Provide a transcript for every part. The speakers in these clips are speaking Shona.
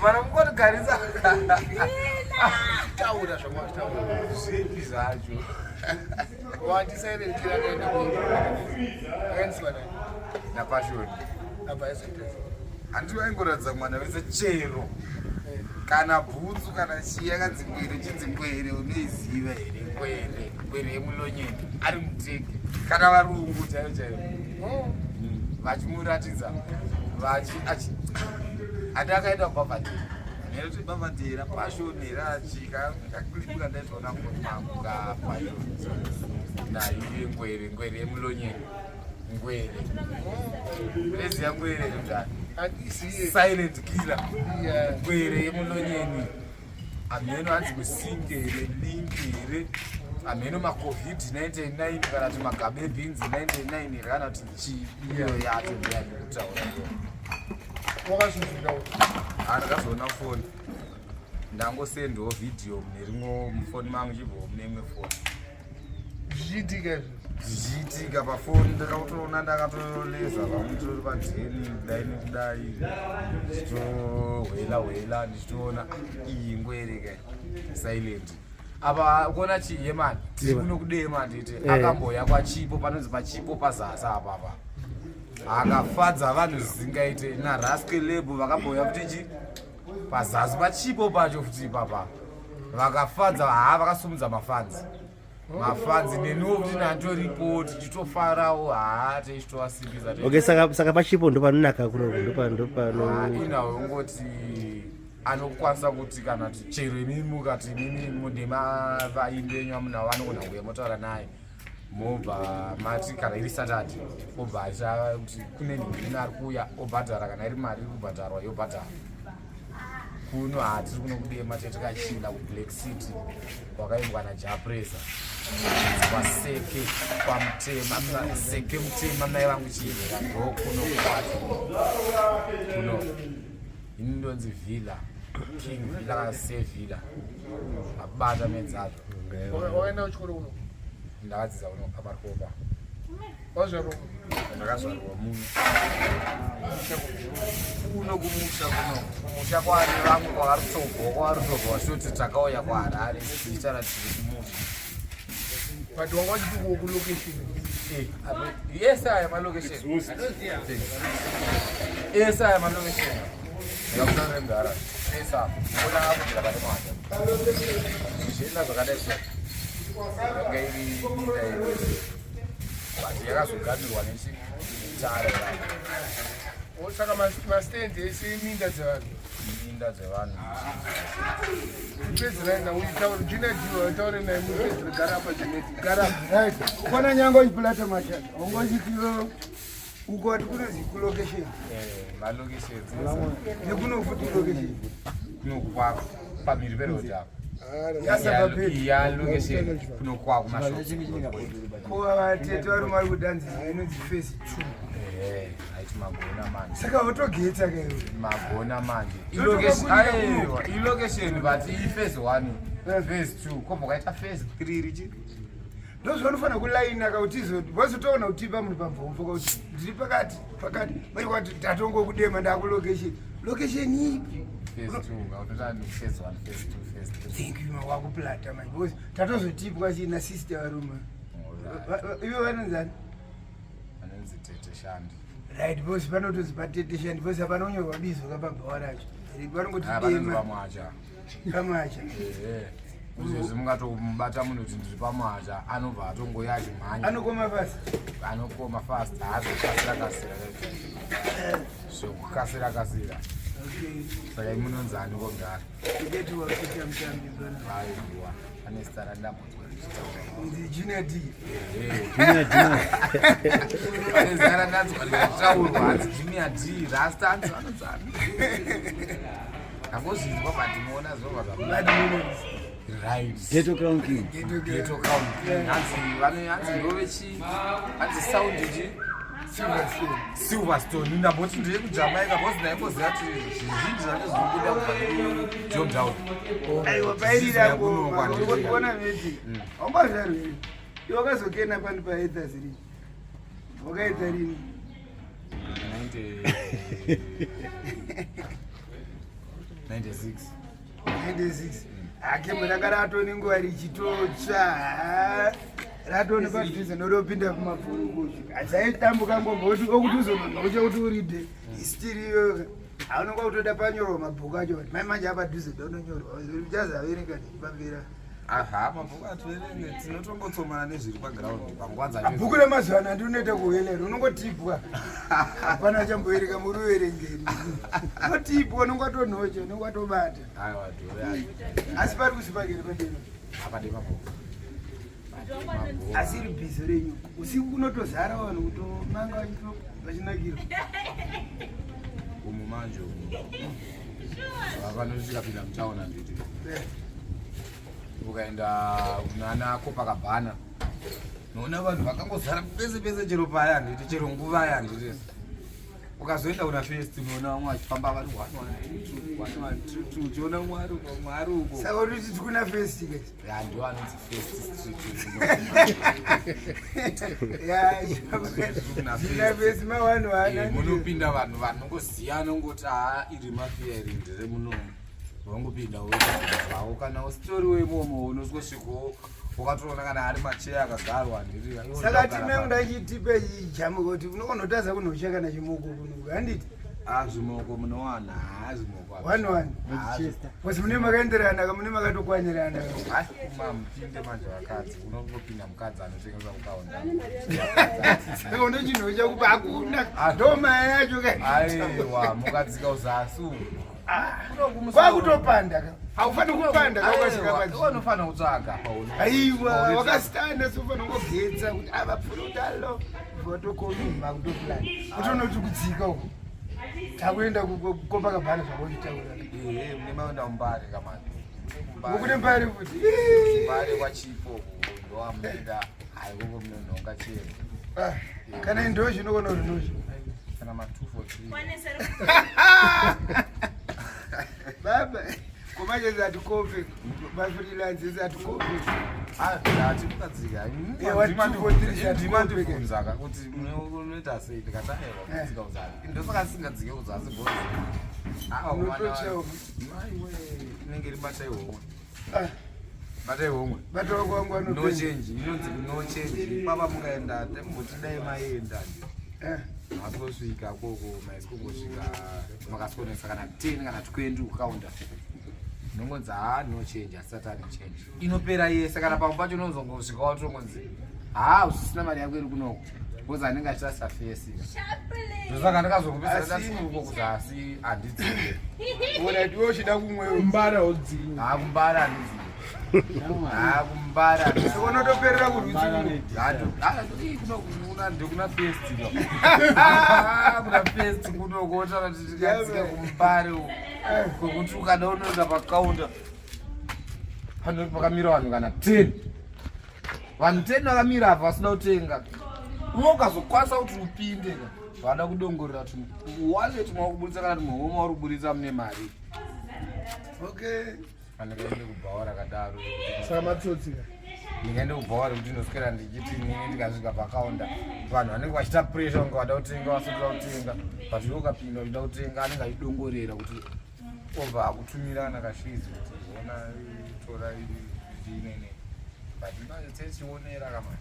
Mana mukotigarisa. Taura zvawataura. Zvipi zvacho? Wandisairentira akaenda kuenda. Akaendeswa nani? NaPassion. Abva aizoita. Hanti vaingoratidza mwana wese chero. Kana bhutsu kana chii yakanzi ngwere chinzi ngwere unoiziva here ngwere ngwere yemulonyeni ari muteke kana varungu chaivo chaivo Oh. Vachimuratidza vachi achi hati akaenda kubhavhadhera nekuti bhavhadhera pashoni here achika kaklipu kandaitoona kufoni mangu kapashoni naiye ngwere ngwere yemulonyeni ngwere unoziva ngwere here mdani? Handiziye. Silent killer. Yeah. Ngwere yemulonyeni hameno hanzi musinge here lingi here hameno macovid 99 kana kuti magabe beans 99 here kana kuti chii iyo yacho ndeyandikutaura. Wakazozvida. Ndakazoona foni ndangosendawo vhidhiyo mune rimwe mufoni mangu chibvo mune imwe foni. Zvichiitika izvo. Zvichiitika pafoni ndakatoona ndakatoleza vamwe tori padheni kudai nekudai ndichitohwela hwela ndichitoona, ah, iyi ngwere kai silent apa kuona chii yemani tiri kuno kudema nditi akamboya kwachipo panonzi pachipo pazasa apapa akafadza vanhu zvisingaite naraske lebo vakamboya futi chi pazasi pachipo pacho futi ipapa vakafadza haa vakasumudza mafanzi mafanzi neniwo kuti nantoripo tichitofarawo haa tichitovasimbisa. Okay, saka pachipo ndo panonaka kuno ndopano. Inawo ungoti anokwanisa kuti kana kuti chero imimi mukati imimi mune vaimbi venyu amunavo vanogona kuuya motaura naye mobva mati kana iri Saturday obva aita kuti kune nhingini ari kuuya obhadhara kana iri mari iri kubhadharwa yobhadhara. Kuno hatiri kuno kudema tetikachila kuBlack City kwakaimbwa naJapresa kwaseke kwamutema seke mutema mai vangu chihera ndo kuno kwacho kuno. Ini ndonzi Villa King Villa kana Sevilla abata medzazvo. Wakaenda kuchikoro kuno? Ndakadzidza kuno pamarikopa. Wazvarwa? Ndakazvarwa muno kuno kumusha kuno kumusha kwari vangu kwavarutobva kwavarutobva vachitoti takauya kuHarare tichitaura tiri kumusha. But wanga uchiti kulocation? Yese aya malocation, ese aya malocation ndakutaura mudhara ese apa ona akubvira pane mwanda zvichienda zvakadai so yanga iri minda yedu but yakazogadzirwa nechitara. Oh, saka mastand ese minda dzevanhu? Minda dzevanhu. Pedzera nautaure Junior D, utaure naye mupedzere. Gara apa Junior D, gara. Right. Kona nyango iplata machata. Ongozitiro uko ati kunozi kulocation. Malocations. Nekuno futi location. Kuno kwako pamhiri peroad apa. Yasabapeti. Ya location kuno kwako mashops. Ko vatete vari mari kudanzisa inonzi phase 2. Aiti magona manje. Saka votogetsa kaiwe. Magona manje. Totoka Aiwa, ilocation but iphase 1, phase 2 kobva kwaita phase 3 richi. Ndozvanofanira kulaina kauti izo vazotoona kutipa munhu pamvomvo kauti ndiri pakati pakati mai kwati tatongokudema ndakulocation location ipi? Phase 2 ngautotanga phase 1, phase 2, phase 3. Thank you mawakuplata manje because tatozotipwa china sister varume ivo vanonzani? Anonzi Tete Shandi. Right, because panotozi patete Shandi because hapana kunyorwa bizo kapabhawa racho. Vanongoti Ah, vanonzi dema. Pamwacha. Pamwacha. Ehe, izvezvi mungatomubata munhu kuti ndiri pamwacha anobva atongoya achimhanya. Anokoma fast. Anokoma fast haazokasira kasira zvekukasira kasira. Saka imunonzani kogara? Tiketiwa kuita mutambi bana. Aiwa, ane zita randambonzwa richitaura. Ndi Junior D. Ane zita randanzwa richitaurwa hanzi Junior D Rasta hanzi vanonzani angozvinzwa but muona zvobva zvabuda. Right. Ghetto Crown King. Ghetto Crown King hanzi vane hanzi ndovechi hanzi sound chi Silverstone. Ndamboti ndeye kuJamaica because ndaimboziva kuti zvizhinji zvacho zviri kubuda kubva John Down. Aiwa, pairira kuona veti. Wambazvarwiri. Iwe wakazokena pani paedha ziri. Wakaita rini? 90. 96. 96. Akembo ranga ratone nguva richitotsva. Ratone padhuze noropinda kumapfuru kuti. Adzaitambuka ngomba kuti okuti uzononhocha kuti uride. Isitiriyo. Haunonga kutoda panyorwa mabhuku acho mai manje apadhuze ndononyorwa. Uchazaverenga ndichipambira. Aha, mabhuku ativerenge tinotongotsomana nezviri paground panguva dzacho. Bhuku remazuva ano ndinoita kuhelera unongotipwa. Hapana chamboereka muri uverengeri. Unotipwa unonga watonhocha unonga watobata. Aiwa, dhore. Asi pari kusipakere pandino. Apa ndemabhuku. Asi iri bhizo renyu. Usiku kunotozara vanhu kutomanga vachito vachinakirwa. Umu manje umu. Vanosvika pinda mutaona nditi. Ukaenda kunana Copacabana. Unoona vanhu vakangozara pese pese chero paya handiti chero nguva ya handiti. Ukazoenda kuna first unoona vamwe vachifamba vari 1 1 2 1 1 2 2 uchiona umwe ari uko umwe ari uko. Saka uri kuti kuna first guys. Ya ndiwo anonzi first street. Ya, kuna first ma one one. Eh, munopinda vanhu vanongoziva anongoti haa iri mafiya iri ndere munomu vangopinda woita kana usitori weimomo unosvikowo ukatoona kana ari macheya akagarwa handiti Saka time ndachitipe chijamu kuti unogona kunocha kana chimoko kuno. Handiti Ah, zvimoko munowana haa zvimoko one one. Because mune makaenderana ka mune makatokwanyirana. mamupinde manje vakadzi unongopinda mukadzi anotengesa kukaunda Saka unochinhu chakupa hakuna. Ndo maya yacho ka. Aiwa, mukadzika uzasi umu. Kwakutopanda ka. Haufaniri kupanda ka ukasvika Aiwa, pa. unofanira kutsvaga pauno. Aiwa, wakasitanda sofanira kungogetsa kuti ava pfurutalo votokomima kutoplan. Kutonoti kudzika uko. Takuenda kuCopacabana zvakochitaura. Ehe, mune maenda kuMbare kamani. Ukune Mbare futi. Mbare kwachipo ndowamunoenda. Hayi, koko munonhonga chero. Ah, kana indoshi unogona kuti ndoshi. Kana ma 2 for 3. Baba, komanje atikope. Mafreelance atikope. Ah, hatikukadzika. Eh, what 2 for 3 Ndimandibvunza ka kuti unoita sei ndikati aiwa kudzika uzasi. Ndosaka ndisingadzike kuzasi because ah, Unotochawo. maiwe inenge iri batai homwe. Ah, Batai homwe. bata wangu No anopenda. change, inonzi no change. Baba mukaenda temboti dai maenda. Eh, Makosvika koko maisikongosvika makasikonesa kana 10 kana 20 ukaunda. Unongonzi haa no change asati ane change. Inopera yese kana pamwe pacho unozongosvika watongonzi haa usisina mari yako iri kunoko. Because anenge achitarisa face. Ndosaka ndakazongopedzisira ndati uko kuzasi handidzike. Ona ndiwe uchida kumwewo. Mbara udziki. Haa kuMbare handidzike. Haa kuMbare handidzike. Saka unotoperera kurutsi kuno. Ndekuna first kuna first kunokota tikadzike kuMbare uko kwekuti ukada unoenda pakaunda pano pakamira vanhu kana 10 vanhu 10 vakamira apa vasina kutenga uwe ukazokwanisa kuti upinde ka vada kudongorera wallet makuburitsa kana kuti muhomwe uri kuburitsa mune mari. Okay. Andikaende kubhawa rakadaro. Saka matsotsi ka. Ndingaende kubhawa rekuti ndoswera ndichiti nini ndikasvika pakaunda vanhu vanenge vachiita pressure kunge vada kutenga vasoti kutenga, but iwe ukapinda uchida kutenga anenge achidongorera kuti obva akutumira kana kashizi kuti ona tora inene, but manje techionera kamani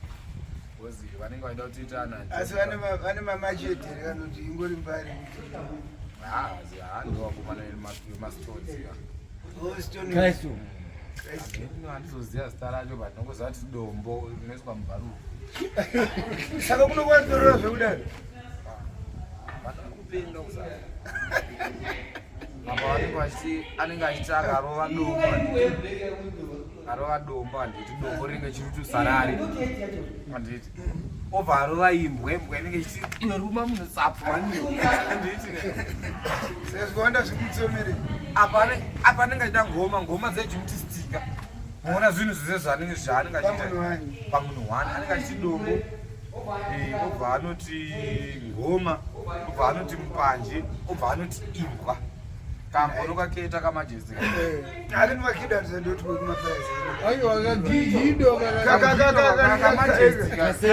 because vanenge vachida kutiita ana. Asi vane mamachete here kanoti ingori Mbare? Ndovakomana vemastones. Oh, stone. Handizoziva zita racho, but ndongoziva kuti dombo rinoiswa mubharuku. Saka kunokwanzorora zvekudaro. Kupenga kusara apa vanenge vachiti anenge achiti akarova dombo, arova dombo handiti, dombo rinenge chiri sarari handiti, obva arova imbwa, imbwa inenge ichiti inoruma munhu tsapfu handiti. Saka zvikawanda zvikutsomere. Apa anenge achida ngoma, ngoma dzechimutistika muona zvinhu zvese zvaanenge achiita. Pamunhu one. Pamunhu one anenge achiti dombo, obva anoti ngoma, obva anoti mupanje, obva anoti imbwa, kambono kaketa kamajesti. Ari nimakidamisa ndoti kumapurazi. Aiwa, kagido.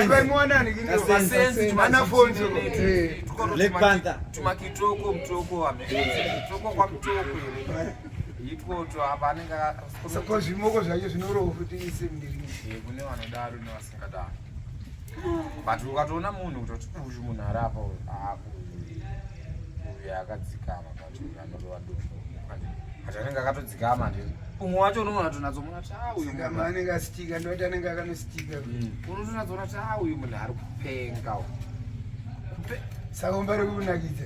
Vaimuwanani? Anafonso. Black Panther. Tumakitoko mutoko, toko kwamutoko here. Ikoto apa anenge Saka zvimoko zvacho zvinorohwa futi ise mndiringi. Eh, kune vanodaro nevasingadaro. But ukatoona munhu kutoti uyu munhu ari apa uyu, ah, uyu uyu akadzikama but uyu anorova dombo. But anenge akatodzikama handiti. Umwe wacho unoona kutonatsomuona kuti ah uyu Saka munhu. anenge asitika ndoti anenge akanositika. Unotonatsoona kuti ah uyu munhu ari kupenga uyu. Saka umbari kunakidza.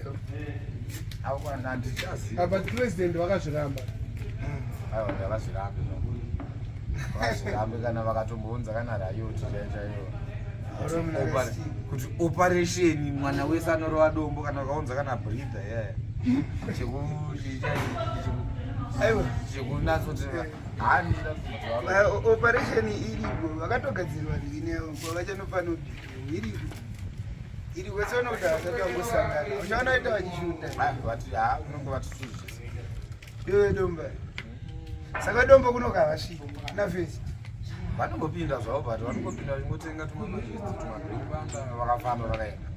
Avo handichazivi. Apa president vakazviramba. Aiwa ngavazvirambe zvavo. Vazvirambe kana vakatombounza kana riot chaiyo chaiyo. Kuti operation mwana wese anorova dombo kana vakaunza kana breather yaya. Aiwa. Chekunatsoti handida Operation iriko vakatogadzirwa ndine kwavachanofanobika iriko. Iriko tsono kuti havasati vangosangana. Uchaona vaita vachishuta. Vati ha unonge vatituzvisa. Iwe domba. Saka dombo kunoka havasviki. Na first. Vanongopinda zvavo but vanongopinda vachingotenga tumamajesti tumagreen banda vakafamba vakaenda.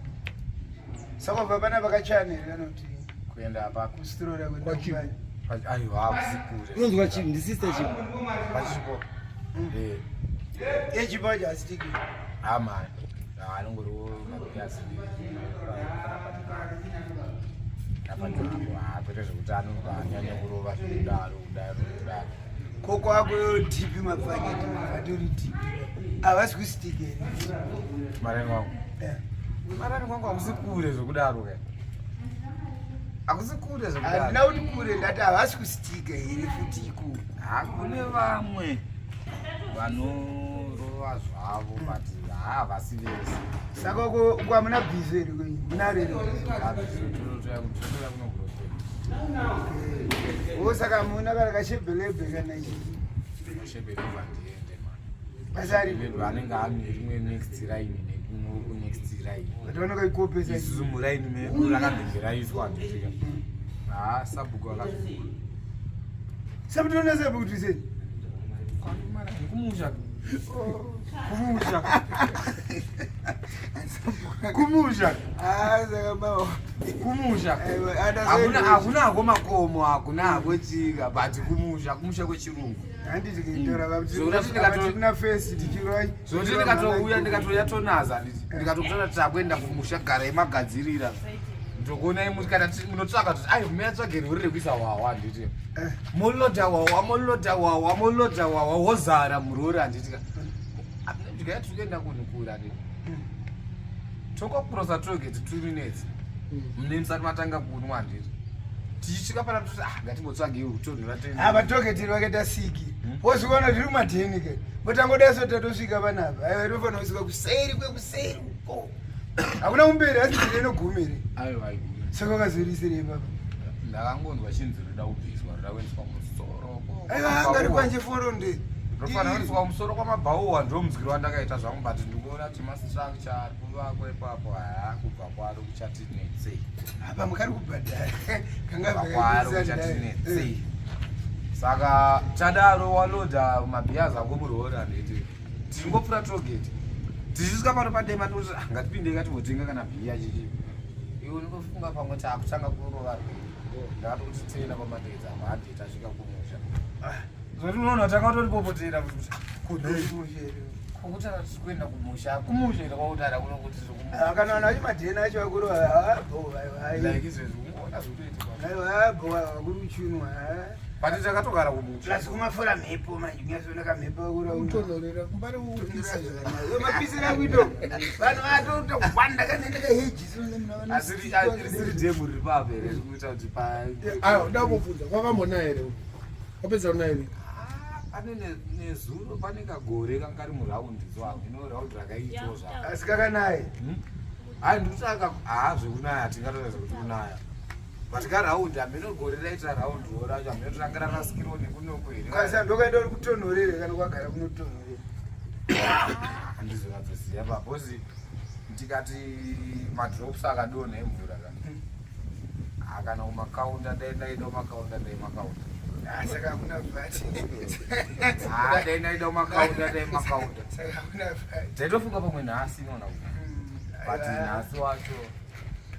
Saka ubva pana vakachana here kana kuti Kuenda apa kusitorora Kwa Chipo. aiwa hakusi kure. Unonzwa chipi? Ndisister chipi? Pachipo. Eh. Yechipo chacho hasitiki. Ama. Anongoriwo mabhiasi. Kwete zvekuti anonga anyanya kurova zvekudaro kudaro kudaro. Koko ako dhipi mapaketi vatori dhipi. Havasi kusitiki here? Marani wangu. Marani kwangu hakusi kure zvekudaro ke. Hakusi kure zvekudaro. Handina kuti kure ndati havasi kusitika here futi ikoko. Hakune vamwe vanorova zvavo but havasi vese. Saka uko uko hamuna bhizo here kwenyu? Munaro here? Totoya kunogurotera. O saka hamuna kana kashebhelebhe kana chii. Shebeleva ndiende man. Basa ari Vanenge ane rimwe next line nekuno next line. vatoona kaikopesa. Isusu muraini medu rakambenge raiswa handitika. Haa sabhuku akazvikura. Sabutoona sabu kuti sei? Kumusha. Kumusha. Kumusha. Ah saka mawa. Kumusha. Aiwa, ada Hakuna sei- hakuna hako makomo hakuna hako chika but kumusha kumusha kwechirungu. Handiti kuitora Zvokuti vakuti kuna face tichirwa. Zvoti ndikatouya ndikatouya tonaza ndikatokutana takuenda kumusha garai magadzirira. Ndokuona imwe kana munotsvaka kuti ai muyatsvage rori rekuisa hwahwa handiti. Moloda hwahwa moloda hwahwa moloda hwahwa wozara murori handiti ka. Ndikaya tiri kuenda kunhu kure handiti. Tokokurosa tollgate 2 minutes. Mune musati matanga kunwa handiti. Tichisvika pana toti ah ngatimbotsvagei utonhora tende. Apa togeti vakaita siki. Wozviona tiri kumadheni ke. Botangoda so tatosvika panapa. Aiwa inofanira kusvika kuseri kwekuseri uko. Hakuna kumberi asi ndiri inogumire. Aiwa aiwa. Saka wakazorisirei baba. Ndakangonzwa chinzi roda kubviswa roda kuendeswa kumusoro. Aiwa angari kwanje foro nde. Rofanira kuendeswa kumusoro kwamabhauwa ndo mudzikiro wandakaita zvangu but ndikuona kuti mastructure ari kuvakwa ipapo haya kubva kwaro kuchatinetsei. Apa mukari kubhadhara. Kanga Kubva kwaro kuchatinetsei. Saka tadaro waloda mabhiyazi ako murora nditi tichingopfuura tollgate tichisvika pano padema toti "Ah, ngatipindei ngatimbotenga kana bhiya chichi iwe unongofunga pamwe taakutanga kurova rwendo ndakatokuti tena pamadedza apa hadi tasvika kumusha zvoti unoona tanga toripopotera kuti kukutara tiri kuenda kumusha kumusha ita kwakutara kuno kuti tiri kumusha Kana vanhu vacho madheni acho vakuru avo like izvezvi ungoona zvikutoitika aiwa bho vakuru uchinwa. but takatogara kumusha Plus kumafura mhepo manje unyazoona kamhepo vakuru Kutonhorera kumbari kupisa. mapisira kuito vanhu vatotowanda kanoenda kaheji asi risiri dhemu riri papo here riri kuita kuti pa Aiwa, ndakubvunza kwakambonaya here? Wapedza kunaya here? Ah, pane nezuro pane kagore kanga kari muraundi so hameno raundi rakaitwa zvako asi kakanaye hai ndikutsvaka haa zvekunaya tingatoita zvekuti kunaya but karaundi hameno gore raita raundiwo racho hameno kuti ranga rarasikirwa nekunoko here kasi ndokaenda uri kutonhorera kana kwagara kunotonhorera handizonatsoziva pabosi ndikati madrops akadonha emvura ka Ah, kana kumakaunda dai ndaida kumakaunda dai makaunda Ah, saka hakuna vhati Ah, dai ndaida kumakaunda dai makaunda saka hakuna vhati ndaitofunga pamwe nhasi inoona kuti but nhasi wacho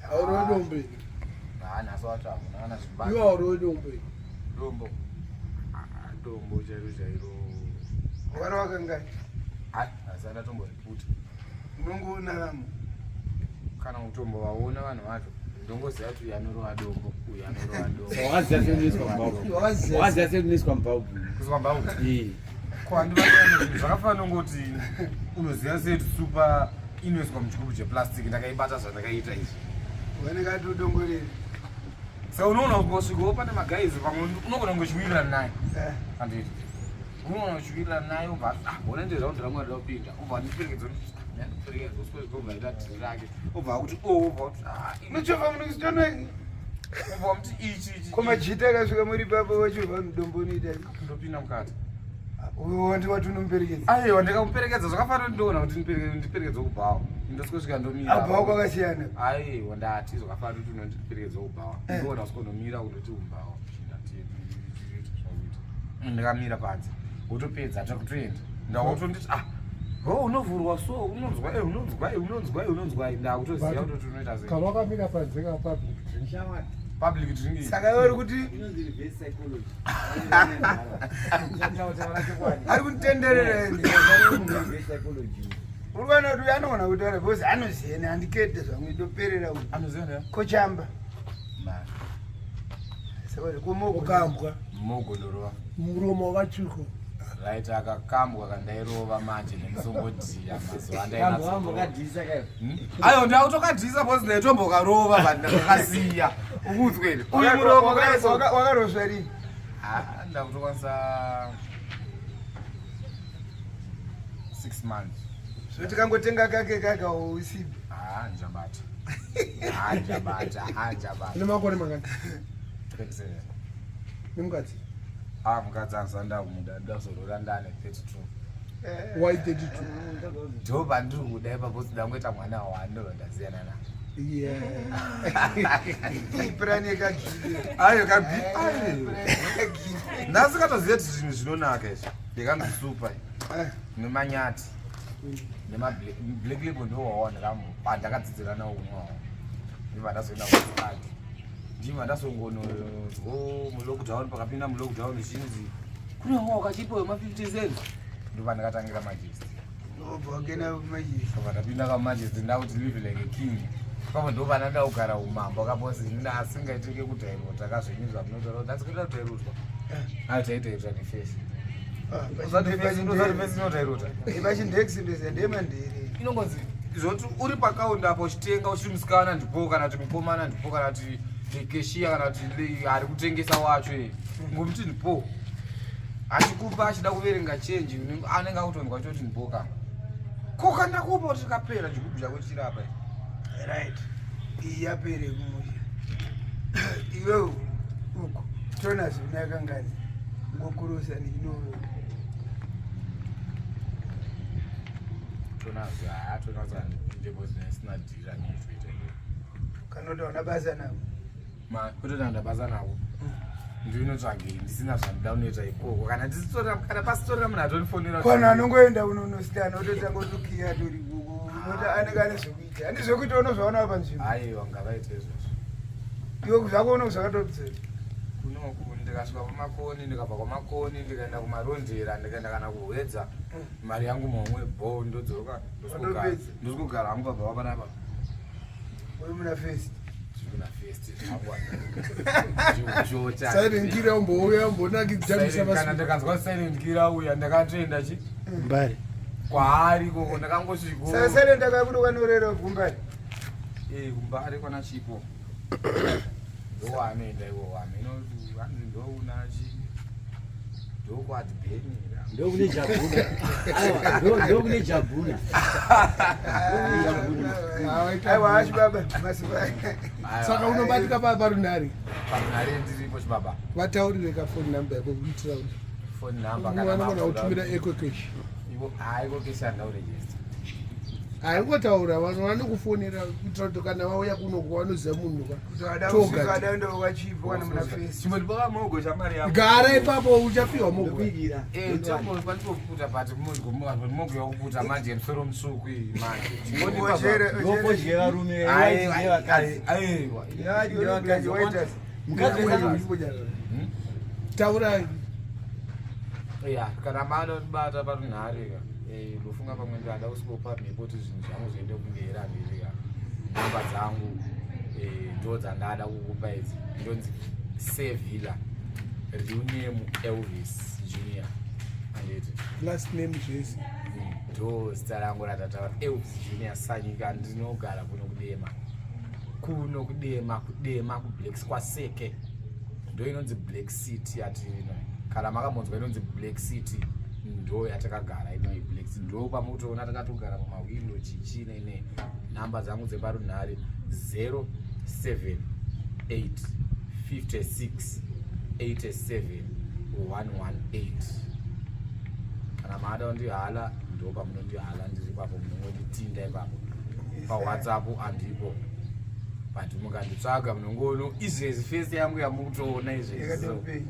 Haurove dombo here? Ah, nhasi wacho hamuna kana Iwe zvibani haurove dombo here? dombo. dombo chairo chairo. Wakarova kangani? Hai, asi andatomboriputa. Unongoona vamwe. Kana kutombovaona vanhu vacho. Ndongoziva kuti uyu anorova dombo, uyu anorova dombo. Wakaziva sei kunoiswa mubhaubhu? Wakaziva sei kunoiswa mubhaubhu? Kuiswa mubhaubhu? Eh. Kwandivaa zvakafanana nongoti unoziva sei kuti supa inoiswa muchigubhu cheplastic ndakaibata zvandakaita izvi. Vanenge atodongorera. Saka unoona ukosvikawo pane magaizi pamwe unogona kunge uchiwirirana naye. Eh. Handiti. Unoona uchiwirirana naye ubva ah bona ndizvo zvaunzi ramwe rida kupinda. Ubva ndiperekedza ndiperekedza uswere ubva ita dhiri rake. Ubva akuti oh ubva kuti ah Muchovha munokusitonwa ubva muti ichi ichi. Komajita akasvika muri papo wachovha mudombo unoita. Ndopinda mukati. Uyo wandi wati unomuperekedza. Aiwa ndikamuperekedza zvakafanana ndoona kuti ndiperekedze kubhawa. Ndosvika ndomira. Abhawa kwakasiyana. Aiwa ndati zvakafanana kuti unondiperekedza kubhawa. Eh. Ndoona usikonomira kundoti kubhawa. Ndikamira panze. Wotopedza takutoenda. Ndakutonditi ah ho unovhurwa so unonzwa eh unonzwa eh unonzwa eh unonzwa ndakutoziva kuti unoita sei. Kana wakamira panze ka public drink. Public drinking. Saka iwe uri kuti Inonzi reverse psychology. ari kunditenderera ende. Reverse psychology. Uri kuona kuti uyu anogona kutaura because anoziva handikete zvangu ndoperera uyu. Anoziva ne? Kochamba. Ma. Saka uri kumogo. Ukambwa Mogondorova. muromo wakatsvuka. Right akakambwa kandairova manje nemusongodhiya mazuva Kambo kambo kadhisa kayo. Ayo ndakutokadhisa because ndaitombokarova but ndakakasiya. Ukudzwe ere? Uyu muromo kaiso. Wakarosva rini? Ah ndakutokwanisa 6 months. Zvoti kangotenga kake kaka usipi. Ah njabata. Ah njabata, ah njabata. Une makore mangani? 27. Nemukadzi. Ah mukadzi anzanda kumuda ndazorora ndane 32. Why 32? Ndo pandiri kuda ipapo ndangoita mwana wandoro ndasiyana naye. Yeah. Ipurani yekagiri. Ayo kabi. Ayo. Ndasikatoziva kuti zvinhu zvinonaka izvi. Ndikanzi super nemanyati nemablack label ndowaona kambo ndakadzidzira nawo kunwawo ndibva ndazoenda kusikati ndibva ndazongonozwo mulockdown pakapinda mulockdown zvinzi kune wawa wakachipa wema50 cents ndobva ndakatangira majesti Obva wagena majisi. ndobva ndapinda kamajesti ndakuti live like a king papo ndopandada kugara umambo kabosi asingaitike kudhairota kazvenyu zvamunotaura ndasikuita kudhairotwa ayo taitaitwa nefesi inotairota Pachindexi ndoziva ndemandere. inongonzi zvoti uri pakaunda apo uchitenga uchiri musikana ndipo kana kuti mukomana ndipo kana kuti keshiya kana kuti ari kutengesa wacho e ngomuti ndipo achikupa achida kuverenga chenji anenge akutonzwa choti ndipo kana koka ndakupa kuti kapera chigubhu chako chirapa Right. Iyi yapere kumusha. Iwewe uko tona zvina kangani ngokurusa ndinoro. tonazo haa tonazo ndipo zvinesina dhira netoita Kana utaona basa navo. kutotanda basa navo ndinotsvagei ndisina zvandoda kunoita ikoko kana ndisitorera kana pasitorera munhu atonifonera Kwana anongoenda unonositana ototanga otokiya atori kuko. Unoti anenge ane zvekuita. Handi zvekuita unozvaona panzvimbo. aiwa ngavaite izvozvo Iwe zvako uno zvakatobvira. kunoku ndikasvika kwamakoni ndikabva kwamakoni ndikaenda kumarondera ndikaenda kana kuhwedza mari yangu momwe bo ndodzoka Watopedza. ndosvikogara hangu pabva papanapa Uri muna first. kuna fest Silent killer umbouya umbonakijambisa kana vasu. ndikanzwa silent killer uya ndakatoenda chi Mbari. kwaari ikoko ndakangosviko Saka silent akabuda kwanorera gumbari. Eh, kumbare kwana chipo ndowaanoenda iwo wameno hanzi ndounachi ndokwadibheni Ndokune jabhuna. Aiwa, ndokune jabhuna. Ndokune jabhuna. Aiwa hachi baba masipa. Saka unobatika parunhare. parunhare ndiripo chibaba Vataurire ka phone number yako kuitira kuti phone number vanogona kutumira ecocash. ecocash handauregista Haingotaura vanhu vanokufonera kuitira kuti kana vauya kuno vanoziva munhu ka. Kutoada Toga. kusvika adaenda kwachipo kana muna first. chimbondipa mogo chamari yako Gara ipapo uchapiwa mogo. Ndokuigira. Eh, pandikoputa but mogo yakuputa manje musoro mutsvuku iyi manje Chimbondipa Ojere ojere. Ndopodye varume, Aiwa, nevakadzi. aiwa Nevakadzi. Waiters. Mukadzi wese Taura Ya, kana manobata parunhare ka, ndofunga pamwe ndada kusikopa mhepo kuti zvinhu zvangu zviende kumberi, handiti ka? Namba dzangu ndo dzandada kukupa idzi. Ndonzi Sevilla, real name Elvis Junior, handiti? Last name zvese. Ndo zita rangu ratataura, Elvis Junior Sanyika. Ndinogara kuno kuDema, kuno kuDema, kuDema kuBlacks kwaSeke, ndo inonzi Black City yatirino. Kana makambonzwa inonzi Black City, ndo yatakagara inoi Black City. Ndo pamutoona takatogara pamawindo chichi nene. Namba dzangu dzeparunhare 078 56 87 118. Kana maada kundihala, ndo pamunondihala, ndiri papo, munongonditinda ipapo. PaWhatsApp andipo, but mukanditsvaga munongoona izvezvi face yangu yamukutoona izvezvi. So, Yakatopenya.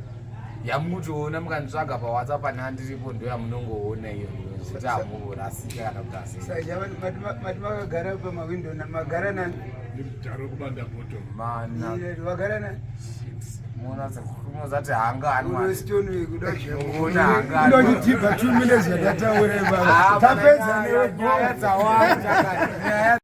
Yamukutoona mukanditsvaga paWhatsApp pana ndiripo, ndo yamunongoona iyo, zviti hamurasika kana kuti asei. Saka mati makagara pamawindo, magara nani? Ndimudhara kubanda moto. Mana. Wagara nani? Munozati hanganwa. Unostone kuda. Unoona hanganwa. Unotibva 2 minutes yatataura ipapa. Ah, Tapedza newe. Nyaya dzawanda, nyaya.